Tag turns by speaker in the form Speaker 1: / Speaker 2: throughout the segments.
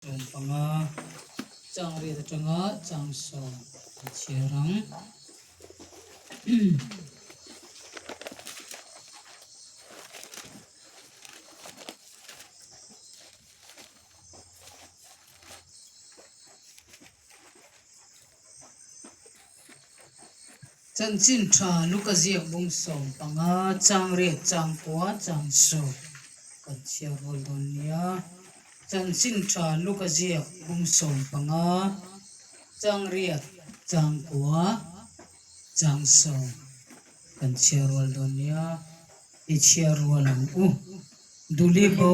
Speaker 1: 15 chang riat atanga chang sawm a chhiar ang. Chanchin tha Luka ziak bung 15 chang riat chang kua chang sawm kan chhiar rual dawn nia. Chanchin tha Luka ziak bung 15 chang riat chang kua chang sawm kan chhiar rual dawn nia. I chhiar rual ang u. Duli bo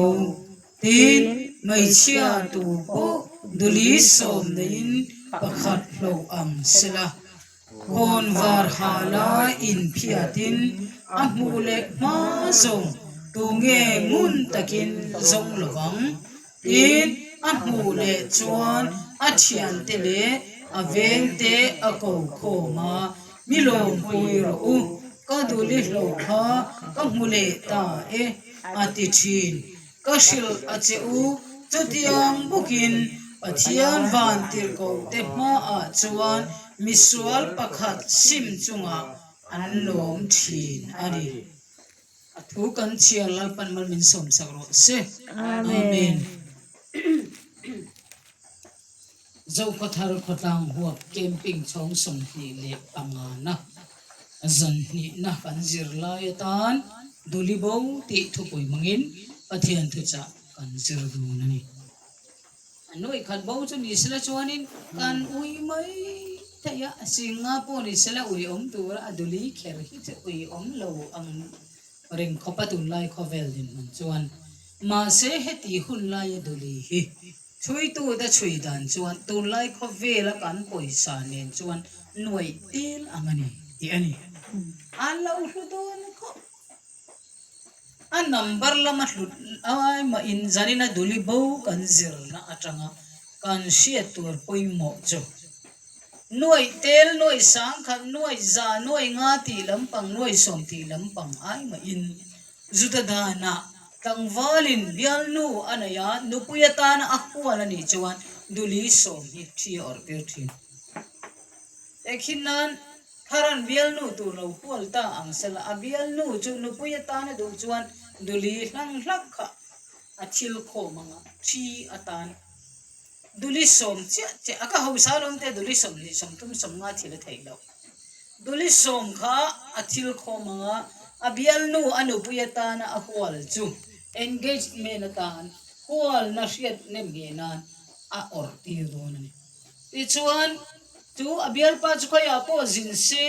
Speaker 1: tin hmeichhia tu pawh duli sawm neiin pakhat hloh ang sela. Khawn var ha lai inphiatin a hmuh leh hma zawng tunge ngun takin zawng lo vang. Tin, a hmuh leh chuan a thiante leh a vengte a ko khawm a, Mi lawmpui rawh u, ka duli hlo kha ka hmu leh ta e, a ti thin. Ka hrilh a che u, chutiang bawkin Pathian vantirhkohte hmaah chuan misual pakhat sim chungah an lawm thin a ni. A thu kan chhiar Lalpan mal min sawm sak rawh se. Amen. Zokhawthar khawtlang huap camping chhawng 25 na zan hnihna kan zir lai atan Duli bo tih thupui hmangin Pathian thuchah kan zir dun a ni. A nuaih khat bo chu ni sela chuanin kan ui mai theih a, singa pawh ni sela ui awm tura a duli kher hi chu ui awm lo ang reng khawp a tunlai khawvel dinhmun chuan. Mahse heti hun laia duli hi chhuitute chhui dan chuan tunlai khawvela kan pawisa nen chuan nuaih tel ang a ni tih a ni. A lo hlu dawn khawp. A number lama hlut ai mahin zanina duli bo kan zirna atanga kan hriat tur pawimawh chu nuaih tel, nuaih sangkhat, nuaih za, nuaih nga tih lampang, nuaih sawm tih lampang ai mahin Juda danah tlangvalin bialnu a nei a, nupui atana a hual a nih chuan duli sawm hi thi a awrh tir thin. Tehkhin nan Tharan bialnu tur lo hual ta ang sela, a bialnu chu nupui atana duh chuan duli hlang hlak kha a thil khawm ang a, thi atan duli sawm chiah chiah a ka hausa lawm te duli 20 30 50 thil a theih loh. Duli sawm kha a thil khawm ang a, a bialnu a nupui atana a hual chu engagement atan hualna hriat nem nge nan a awrh tir dawn a ni. Tichuan, chu a bialpa chu khawiah pawh zin se,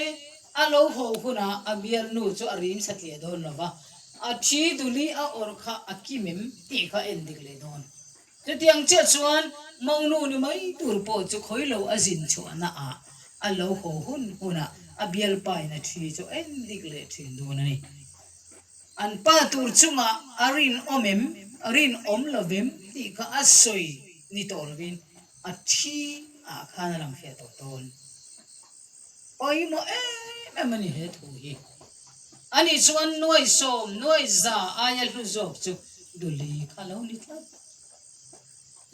Speaker 1: a lo haw hunah a bialnu chu a rim satliah dawn lo va, a thi duli a awrh kha a kim em tih kha a endik leh dawn. Chutiang chiah chuan monu ni mai tur pawh chu khawi lo a zin chhuahna ah a lo haw hun hunah a bialpa in a thi chu a endik leh thin dawn a ni. An pa tur chungah a rinawm em, rinawm lo vem tih kha a sawi ni tawh lovin a thi ah khan a lang fiah tawh dawn. Pawimawh em em a ni he thu hi. Ani chuan nuai sawm, nuai za aia hlu zawk chu Duli kha lo ni tlat.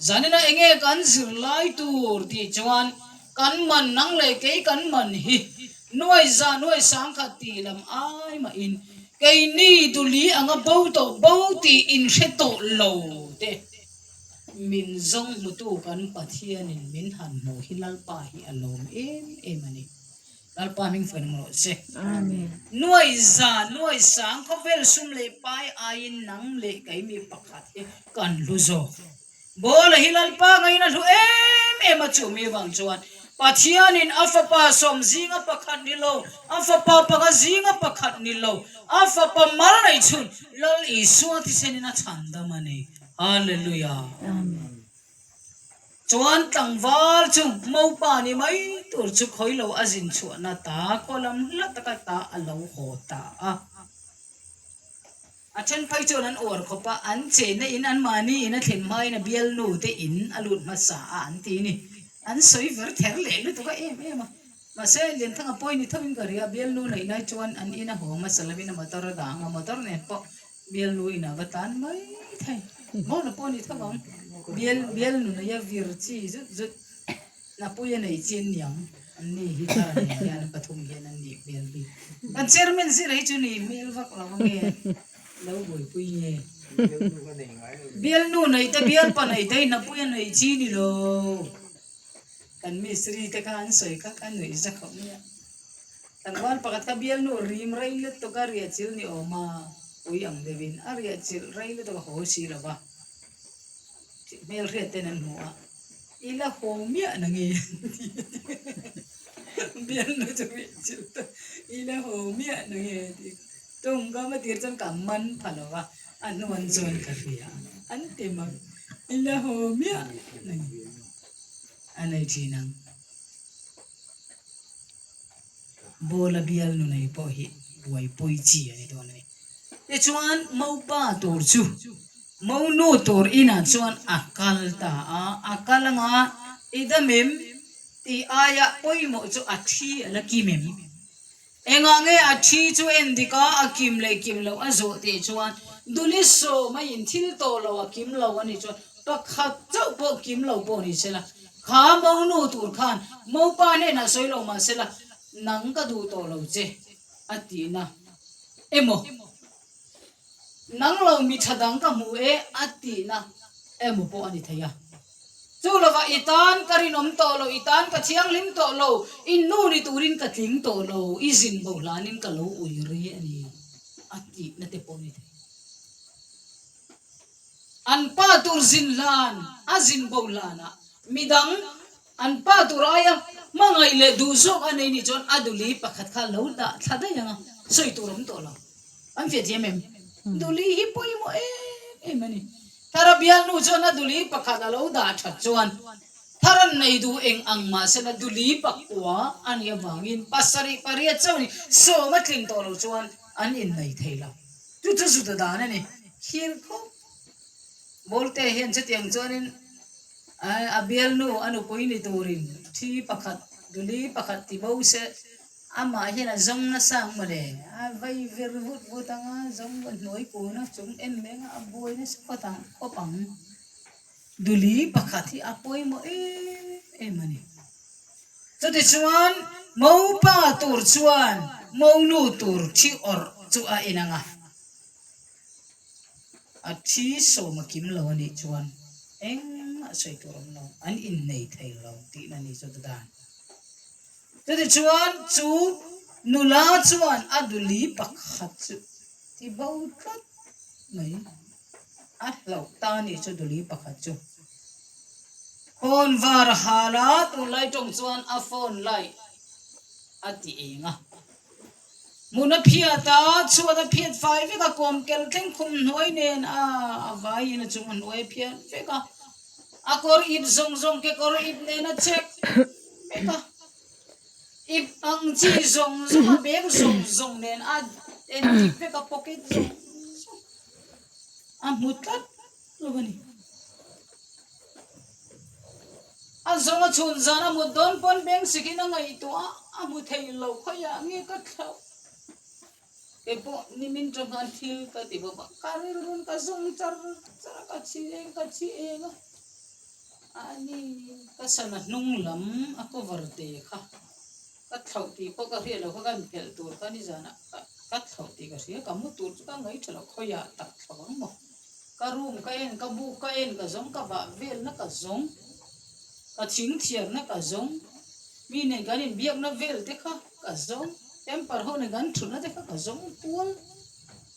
Speaker 1: Zanina enge kan zirlai tur tih chuan kan man nang leh kei kan man hi nuai za nuai sangkhat tih lam ai mahin keini Duli anga bo tawh bo tih inhre tawh lo te min zawng hmutu kan Pathianin min han hmuh hi Lalpa hi a lawm em em a ni. Lalpa hming fain awm rawh se.
Speaker 2: Amen.
Speaker 1: Nuai za, nuai sang, khawvel sum leh pai aiin nang leh kei mi pakhat hi kan hlu zawk. Bawla hi Lalpa ngaiin a hlu em em a chu mi vang chuan Pathianin a fapa sawm zinga pakhat ni lo, a fapa panga zinga pakhat ni lo, a fapa mal nei chhun Lal Isua thisenin a chhandam a ni. Hallelujah.
Speaker 2: Amen.
Speaker 1: Chuan tlangval chu mopa ni mai tur chu khawi lo a zin chhuahna ta khaw lam hla taka ta a lo haw ta a. A then phei chuan an uar khawp a, an chenna in anmahni in a thlen hmain a bialnu te in a lut hmasa a an ti ni. An sawi ver ther leh lutuk a em em a. Mahse, Lianthanga pawi ni thovin ka ria, bialnu neih lai chuan an in a haw hmasa lovin a motor a dang a, motor nen pawh bialnu in a va tan mai thei. Maw la pawh ni tho ang. Bial bial nu neia vir chi zut zut Napuia nei chi an niang an ni hi thar nen hian an pathum hian an nih hmel bik. Kan chairman zir hi chu ni hmel vak lo ange lo buaipui nge. Bial nu nei te bial pa nei te hi Napuia nei chi ni lo. Kan mistri te kha an sawi kha ka nuih za khawp mai a. Tlangval pakhat kha bialnu rim rei lutuk a riah chilh ni awm a, ui ang deuhin a riah chilh rei lutuk a haw si lo va, hmel hriat ten an hmu a, I la haw miah na nge bialnu chu riah chilh ta, I la haw miah na nge tih kha tawngkam a tir chuan ka man pha lo va, a hnuan chuan ka hria an ti mak, I la haw miah na nge a nei thin ang. Bawla bial nu nei pawh hi buaipui chi a ni dawn a ni. Tichuan Mopa tur chu Monu tur inah chuan a kal ta a, a kal anga i dam em tih aia pawimawh chu a thi a la kim em? Engah nge a thi chu en dik a, a kim leh kim loh a zawh tih chuan Duli sawm a inthil tawh lo a kim lo a nih chuan pakhat chauh pawh kim lo pawh ni se la, kha monu tur khan mopa hnenah sawi lo mah se la, nang ka duh tawh lo che a tihna emaw, nang lo mi tha dang ka hmu e a tihna emaw pawh a ni thei a. Chu lovah i tan ka rinawm tawh lo, i tan ka thianghlim tawh lo, i nu ni turin ka tling tawh lo, i zin bo hlanin ka lo ui ri a ni a tihna te pawh a ni thei. An pa tur zin hlan, a zin bo hlanah midang an pa tur aia hmangaih leh duh zawk a nei nih chuan a duli pakhat kha lo dah thla daih ang a, sawi tur awm tawh lo. An fiah thiam em? Duli hi pawimawh em em a ni. Thara bialnu chuan a duli pakhat a lo dah that chuan Tharan nei duh eng ang mahsela duli pakua a nih avangin pasarih pariat chauh ni sawm a tlin tawh lo chuan an innei thei lo. Chu chu zuta dan a ni. Khir khawp. Bawlte hian chutiang chuanin a bialnu a nupui ni turin thi pakhat duli pakhat ti bo se Amah hian a zawng nasa ang mawle, a vai vir vut vut ang a, zawng hnuai kun a chung en mai ang a, a buai nasa phawt ang khawp ang. Duli pakhat hi a pawimawh em em a ni. Chutichuan Mopa tur chuan Monu tur thi awrh chu a en ang a, a thi sawm a kim lo a nih chuan engmah sawi tur awm lo, an innei thei lo tihna a ni chu dan. Chutichuan chu nula chuan a duli pakhat chu ti bo tlat mai. A hlauh ta a nih chu duli pakhat chu. Phone var a hal a, tunlai tawng chuan a phone light a ti eng a. Hmun a phiat a, chhuat a phiat fai vek a, kawmkel thleng khum hnuai nen a a vaiin a chung a hnuai a phiat vek a. A kawr ip zawng zawng kekawr ip nen a chek vek a, ip ang chi zawng zawng a bag zawng zawng nen a en dik vek a pocket zawng zawng a hmu tlat lo a ni. A zawng a chhun zan a mut dawn pawn beng sikin a ngaihtuah a, a hmu thei lo khawiah nge ka thlauh. Kei pawh nimin tang khan thil ka ti bawk a, ka rilrun ka zawng char char a, ka chhi eng ka chhi eng a, a ni ka sana hnung lam a cover te kha ka thlauh tih pawh ka hriat loh kha ka inphelh tur kha nizanah ka ka thlauh tih ka hria, ka mu tur chu ka ngaih tha lo khawiah tak thlauh ang maw, ka room ka en ka buk ka en ka zawng ka vah velna ka zawng ka thing thiarna ka zawng mi nen kan inbiakna vel te kha ka zawng. Temper ho nen kan thutna te kha ka zawng kual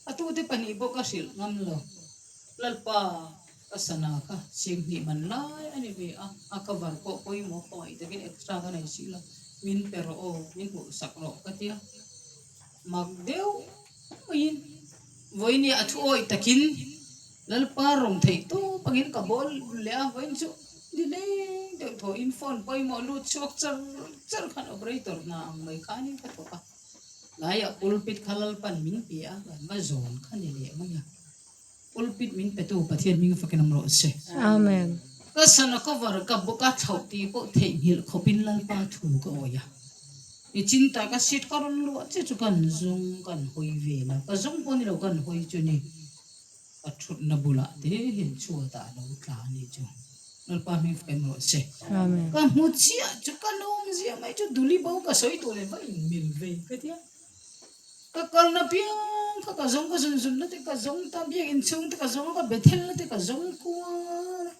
Speaker 1: a tute pahnih pawh ka hrilh ngam lo. Lalpa ka sana kha singhnih man lai a ni ve a, a cover pawh pawimawh khawngaih takin extra ka nei si lo, min pe rawh aw, min hmuh sak rawh ka tia. Mak deuh maiin vawiin a thu awih takin Lalpa rawng theih tawp angin ka bawl leh a, vawiin chu nileng deuh thawhin phone pawimawh lut chhuak char char khan operator hna ang mai khanin ka thawk a, laiah pulpit kha Lalpan min pe a, kan va zawn kha ni leh mai a, pulpit min petu Pathian hming fakin awm rawh se.
Speaker 2: Amen.
Speaker 1: Ka sana cover ka bawk a thlauh tih pawh theihnghilh khawpin Lalpa thu ka awih a. I chinta ka seat ka rawn luah che chu kan zawng kan hawi vel a, ka zawng pawh ni lo kan hawi chu ni. Ka thutna bulah te hian chhuatah a lo tla a nih chu. Lalpa hming fem rawh se.
Speaker 2: Amen.
Speaker 1: Ka hmu chiah chu ka lawm zia mai chu duli bo ka sawi tur leh va inmil ve ka tia. Ka kalna piang kha ka zawng ka zun zunna te ka zawng ta biakinn chhung te ka zawng a ka Bethel na te ka zawng kual a.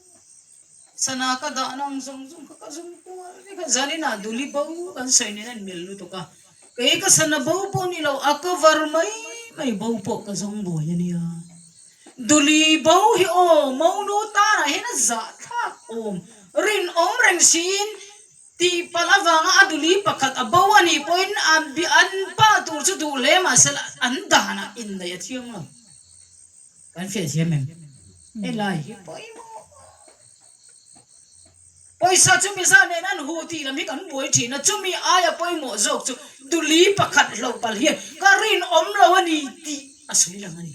Speaker 1: Sana ka dahna ang zawng zawng kha ka zawng kual vek a. Zaninah duli bo kan sawi nen a inmil lutuk a. Kei ka sana bo pawh ni lo a cover mai mai bo pawh ka zawng buai a nia. Duli bo hi aw monu tanah hian a zahthlak awm rinawm reng siin tihpalh avanga a duli pakhat a bo a nih pawhin an pa tur chu duh hle mahse an danah inneih a thiang lo. Kan fiah thiam em? Helai hi pawimawh. Pawisa chu miza nen an hu tih lam hi kan buai thin a, chumi aia pawimawh zawk chu duli pakhat hloh palh hian ka rinawm lo a ni tih a sawi lang a ni.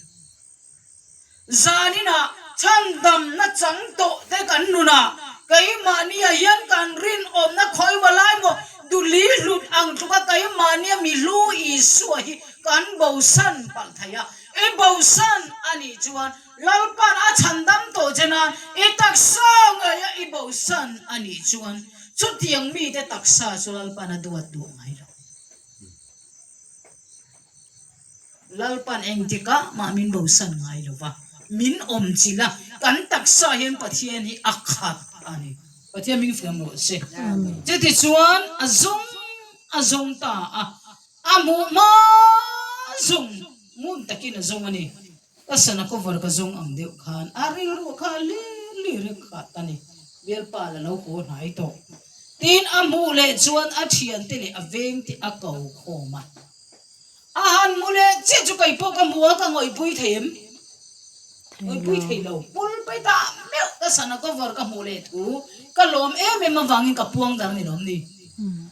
Speaker 1: Zaninah chhandamna chang tawh te kan nunah keimahnia hian kan rinawmna khawimaw lai maw duli hlut ang tluka keimahnia mi hlu Isua hi kan bosan palh thei a, i bosan a nih chuan Lalpan a chhandam tawh che nan i taksa ngeia i bosan a nih chuan chutiang mite taksa chu Lalpan a duat duh ngai lo. Lalpan engtikah mah min bosan ngai lo va, min awm chilh a, kan taksa hian Pathian hi a khat a ni. Pathian min fiam rawh se. Chutichuan a zawng a zawng ta a, a hmuh hma zawng ngun takin a zawng a ni. Ka sana cover ka zawng ang deuh khan a rilru kha lir lir a khat a ni. Bialpa la lo haw hnai tawh. Tin a hmuh leh chuan a thiante leh a vengte a ko khawm a. A han hmu leh chiah chu kei pawh ka hmu a, ka ngawihpui thei em? Ngawihpui thei lo. Pulpit ah meuh ka sana cover ka hmuh leh thu ka lawm em em avangin ka puang dar ni lawm ni.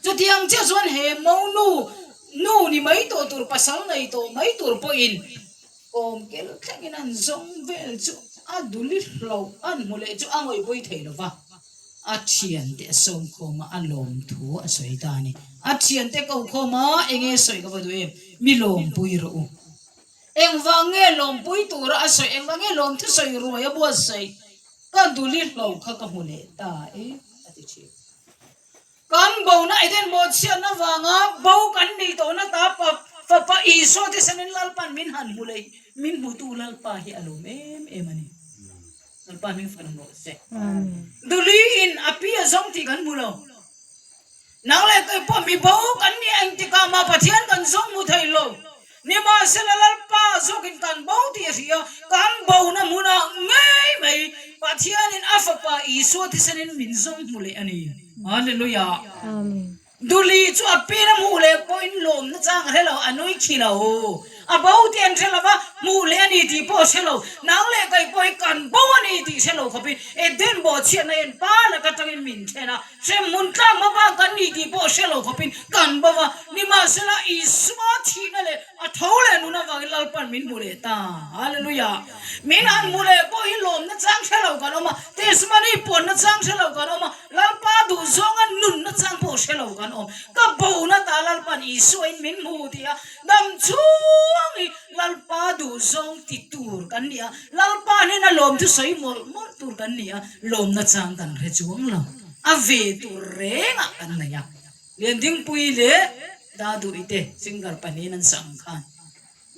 Speaker 1: Chutiang chiah chuan he monu nu ni mai tawh tur pasal nei tawh mai tur pawhin Kawm kel thlengin an zawng vel chu a duli hloh an hmu leh chu a ngawihpui thei lo va, a thiante a sawm khawm a, a lawm thu a sawi ta a ni. A thiante ko khawm a, enge sawi ka va duh em? Mi lawmpui rawh u. Engvang nge lawmpui tura a sawi, engvang nge lawmthu sawi ruai a buatsaih? Ka duli hloh kha ka hmu leh ta e, a ti thin. Kan bona Eden bawhchhiatna avanga bo kan nih tawhna ta fapa Isua thisenin Lalpan min han hmu leh min hmutu Lalpa hi a lawm em em a ni. Lalpa hming fan rawh se. Duli in a pi a zawng tih kan hmu lo. Nang leh kei pawh mi bo kan nih engtikah mah Pathian kan zawng hmu thei lo. Nimahsela Lalpa zawkin kan bo tih a hria, kan bona hmunah ngei mai Pathianin a Fapa Isua thisenin min zawng hmu leh a ni. Hallelujah!
Speaker 2: Amen.
Speaker 1: Duli chu a pin a hmuh leh pawhin lawmna chang a hre lo, a nui khi lo. A bo tih an hre lo va, hmuh leh a ni tih pawh a hre lo. Nang leh kei pawh hi kan bo a ni tih hre lo khawpin Eden bawhchhiatna hian pa laka atangin min then a. Hremhmun tlak hma bak kan ni tih pawh hre lo khawpin kan bo va, nimahsela Isua thihna leh a tho leh nun avangin Lalpan min hmu leh ta. Hallelujah! Min han hmu leh pawh hi lawmna chang hre lo kan awm a, testimony puanna chang hre lo kan awm a, Lalpa duhzawnga nunna chang pawh hre lo kan awm. Ka bona ta Lalpan Isuain min hmu tih a dam chhuang hi Lalpa duhzawng ti tur kan ni a, Lalpa hnena lawmthu sawi mawlh mawlh tur kan ni a, lawmna chang kan hre chuang lo, a ve tur rengah kan nei a. Liandingpui leh Daduhi te singer pahnihin an sak ang khan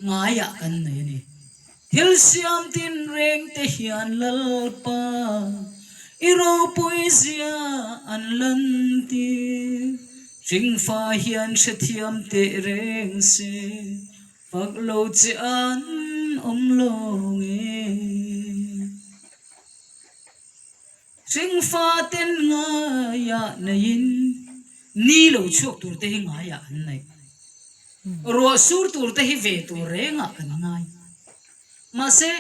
Speaker 1: ngaiah kan nei a ni. Thil siam tinreng te hian Lalpa i ropui zia an lantir, hringfa hian hrethiam teh reng se. Fak lo che an awm lo nge? Hringfa ten ngaiah neiin ni lo chhuak tur te hi ngaiah an nei. Ruah sur tur te hi ve tur rengah kan ngai. Mahse,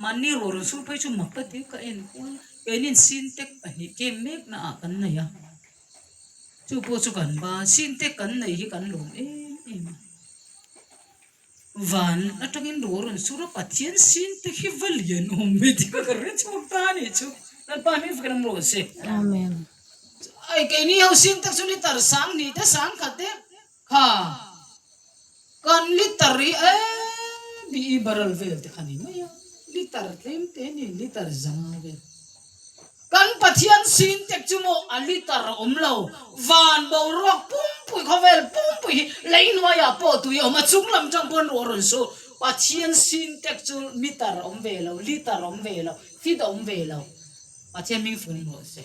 Speaker 1: mahni ruah rawn sur phei chu mak ka ti ka en kual. Keinin Sintek pahnih kem mekna ah kan nei a. Chu pawh chu kan ba Sintek kan nei hi kan lawm em em a. Van atangin ruah rawn sur a, Pathian Sintek hi va lian awm mai tih kha ka hre chhuak ta a nih chu. Lalpa hming fak in awm rawh se.
Speaker 2: Amen.
Speaker 1: Ai keini ho Sintek chu litre 20 te 10,000 te kha kan litre hi e bi i barrel vel te kha ni mai a, litre tlem te ni litre 500 vel. Kan Pathian sintek chu maw a liter a awm lo, van boruak pumpui khawvel pumpui hi lei hnuaiah pawh tui a awm a, chung lam tang pawn ruah a rawn su. Pathian sintek chu meter a awm ve lo, liter a awm ve lo, feet a awm ve lo. Pathian hming fun rawh se.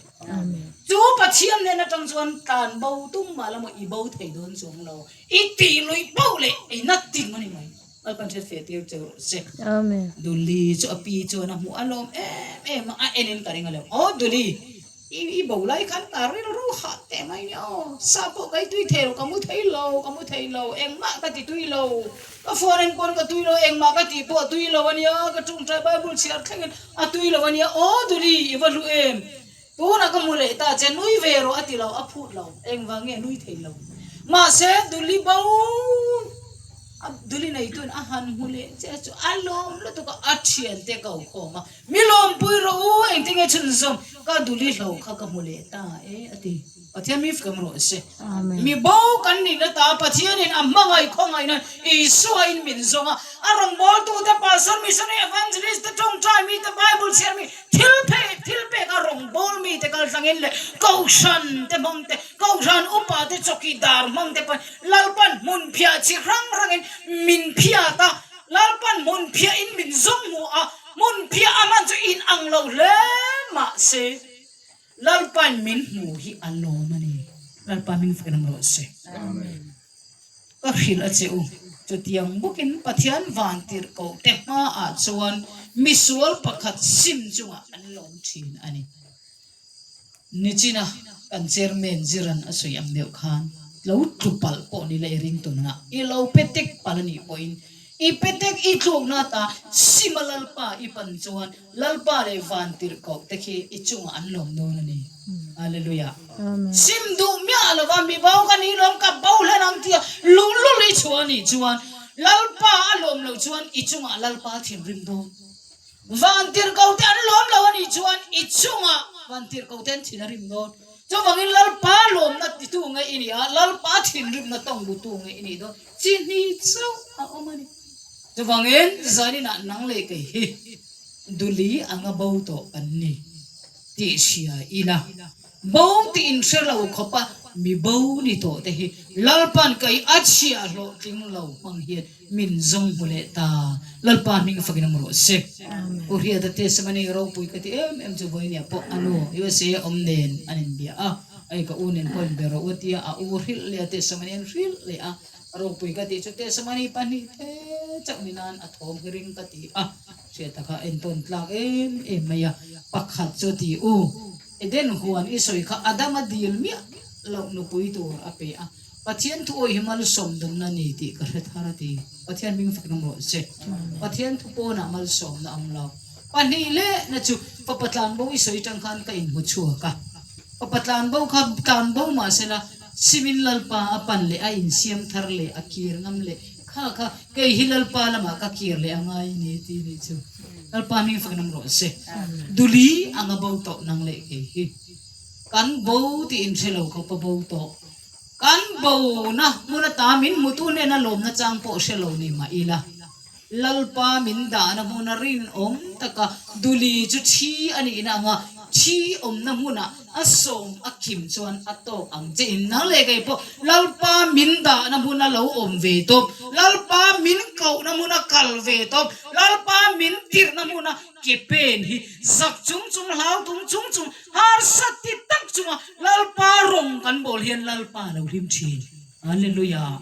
Speaker 1: Chu Pathian hnen atang chuan tlan bo tum mah la maw i bo thei dawn chuang lo. I tih luih poh leh i nat ting a ni mai. Lalpan hriat feh tir che rawh se. Duli chu a pi chuan a hmuh a lawm em em a, a en in ka ring a lo. Aw Duli, i i bo lai khan ka rilru hah teh mai nia aw. Sa pawh ka i tui thei lo, ka mu thei lo, ka mu thei lo, engmah ka ti tui lo. Ka phone en pawn ka tui lo, engmah ka tih pawh tui lo a nia, ka tawngtai Bible chhiar thlengin a tui lo a nia. Aw Duli, i va hlu em? Tunah ka hmu leh ta che, nui ve rawh a ti lo, a phut lo, engvang nge nui thei lo. Mahse, Duli bo a Duli neituin a han hmu leh che chu a lawm lutuk a, a thiante ko khawm a, Mi lawmpui rawh u, engtin nge chhunzawm ka Duli hlo kha ka hmu leh ta e a ti. Pathian mi fkem rawh se. Mi bo kan nihna ta Pathianin a hmangaih khawngaih nan Isua in min zawng a, a rawngbawltute, pastor, missionary, evangelist te, tawngtai mite, Bible chhiar mi, Thil pek, thil pek a rawngbâwl mite kal tlangin leh Kohhran te hmang te, Kohhran upa te chawki dâr hmang te pawn Lalpan hmun phiah chi hrang hrangin min phiat a, Lalpan hmun phiahin min zawng hmu a, hmun phiah a hman chu in ang lo hle mah se Lalpan min hmu hi a lawm a ni. Lalpa hming fakin awm rawh se. Ka hrilh a che u, chutiang bawkin Pathian vantirhkohte hmaah chuan misual pakhat sim chungah an lawm thin a ni. Nichina kan chairman Ziran a sawi ang deuh khan lo tlu palh pawh ni la i ring tunah i lo pe tek palh a nih pawhin i pe tek i tlukna ata sima Lalpa i pan chuan Lalpa leh vantirhkohte khi i chungah an lawm dawn a ni. Hallelujah. Sim duh miah lova mi bo ka nih lawm ka bo hlen ang tia luhlul i chhuah a nih chuan Lalpa a lawm loh chuan i chungah Lalpa a thinrim dawn. Vantirhkohte an lawm lo a nih chuan i chungah vantirhkohte an thin a rim dawn. Chuvangin Lalpa lawmna titu nge i nih a, Lalpa thinrimna tawngbutu nge i nih dawn chi hnih chauh a awm a ni. Chuvangin zaninah nang leh kei hi Duli anga bo tawh kan ni tih hria ila, bo tih inhre lo khawpa mi bo ni tawh te hi Lalpa'n kei a chhiah hlawhtling lo hmang hian min zawng hmu leh ta. Lalpa hming fakin awm rawh se. U Hriata testimony ropui ka ti em em chu vawinia pawh a nu USA awm nen an inbia a, hei ka u nen pawh inbe rawh u tia a u hrilh leh a testimony an hrilh leh a, Ropui ka tih chu Testimony pahnihte chauh ni nan a thawm hi ring ka ti a, hriat kha a entawn tlak em em mai a, pakhat chu ti u, Eden huan i sawi kha Adama dil miah loh nupui tur a pe a, Pathian thu awih hi malsawm dumna ni tih ka hre thar a ti, Pathian hming fak ram rawh se, Pathian thu pawnah malsawmna a awm lo. Pahnih lehna chu fapa tlanbo i sawi tang khan ka inhmu chhuak a, fapa tlanbo kha tlanbo mahsela, Simin Lalpa a pan leh a insiam thar leh a kir ngam leh kha kha kei hi Lalpa lamah ka kir leh a ngai ni tih nih chu Lalpa hming fak nam rawh se. Duli anga bo tawh nang leh kei hi kan bo tih inhre lo khawpa bo tawh kan bo na hmun ata min hmutu hnena lawmna chang pawh hre lo ni mah ila Lalpa min dahna hmuna rinawm taka Duli chu thi a nihna anga thi awmna hmunah a sawm a kim chuan a tawk ang che in nang leh kei pawh Lalpa min dahna hmuna lo awm ve tawp, Lalpa min kohna hmuna kal ve tawp, Lalpa min tirhna hmuna ke pen hi zak chung chung hlau tung chung chung harsa ti tak chunga Lalpa rawng kan bawl hian Lalpa a lo hlim thin. Hallelujah!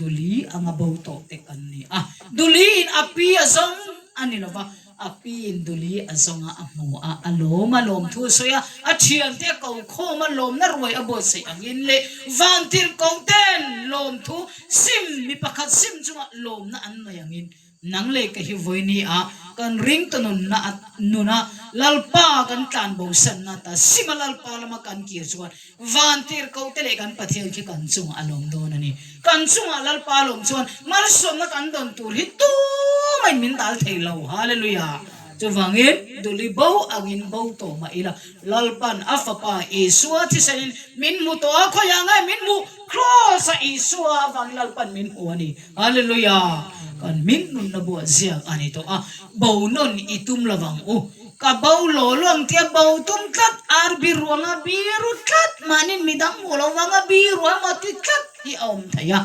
Speaker 1: Duli anga bo tawh te kan ni a, Duli in a pi a zawng a ni lova, a pi in Duli a zawnga a hmu a, a lawm a lawm thu a sawi a, a thiante a ko khawm a, lawmna ruai a buatsaih angin leh vantirhkoh ten lawmthu sim mi pakhat sim chunga lawmna an nei angin Nang leh ka hi vawiini ah kan ring ta nunna a nuna Lalpa kan tlan bosanna ta sima Lalpa lama kan kir chuan vantirhkoh te leh kan Pathian khi kan chungah a lawm dawn a ni. Kan chungah Lalpa a lawm chuan malsawmna kan dawn tur hi tumah in min dal thei lo. Hallelujah! Chuvangin duli bo angin bo tawh mah ila Lalpan a fapa Isua thisenin min hmu tawh a, khawiah nge min hmuh? Kraws-a Isua avangin Lalpan min hmu a ni. Hallelujah! Kan hming nunna buah ziak a ni tawh a, bo nawn i tum lovang u. Ka bo law law ang tia bo tum tlat, ar biru anga biru tlat, mahni midang hmuh loh vanga biru emaw ti tlat hi a awm thei a.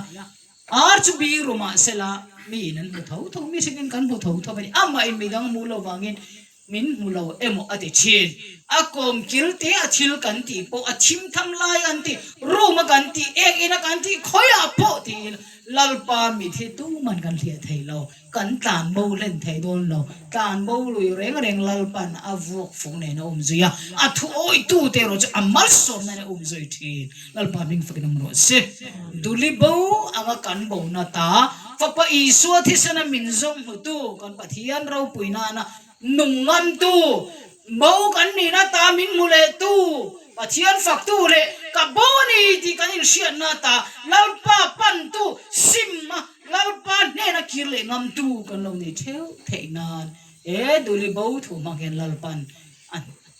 Speaker 1: Ar chu biru mahsela miin an hmu tho tho, mihringin kan hmu tho tho a ni. Amahin midang hmuh loh vangin min hmu lo emaw a ti thin. A kawm kil te a thil kan tih pawh a thim tham lai an ti, room a kan tih, ek in a kan tih khawiah pawh tiin Lalpa mit hi tuman kan hliah thei lo. Kan tlan bo hlen thei dawn lo. Tlan bo lui reng reng Lalpan a vuak fung nen a um zui a, a thu awitu te erawh chu a malsawmna nen a um zui thin. Lalpa hming fakin awm rawh se. Duli bo anga kan bo na ta, Fapa Isua thisena min zawng hmutu kan Pathian ropui nana nung ngamtu, bo kan nihna ta min hmu lehtu, Pathian faktu leh ka bo a ni tih kan inhriatna ta Lalpa pantu sim a Lalpa hnena kir leh ngamtu kan lo nei theuh theih nan he Duli bo thu hmang hian Lalpan a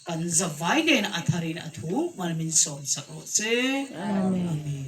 Speaker 1: kan zavai hnenah a tharin a thu hmal min sawm sak rawh se. Amen.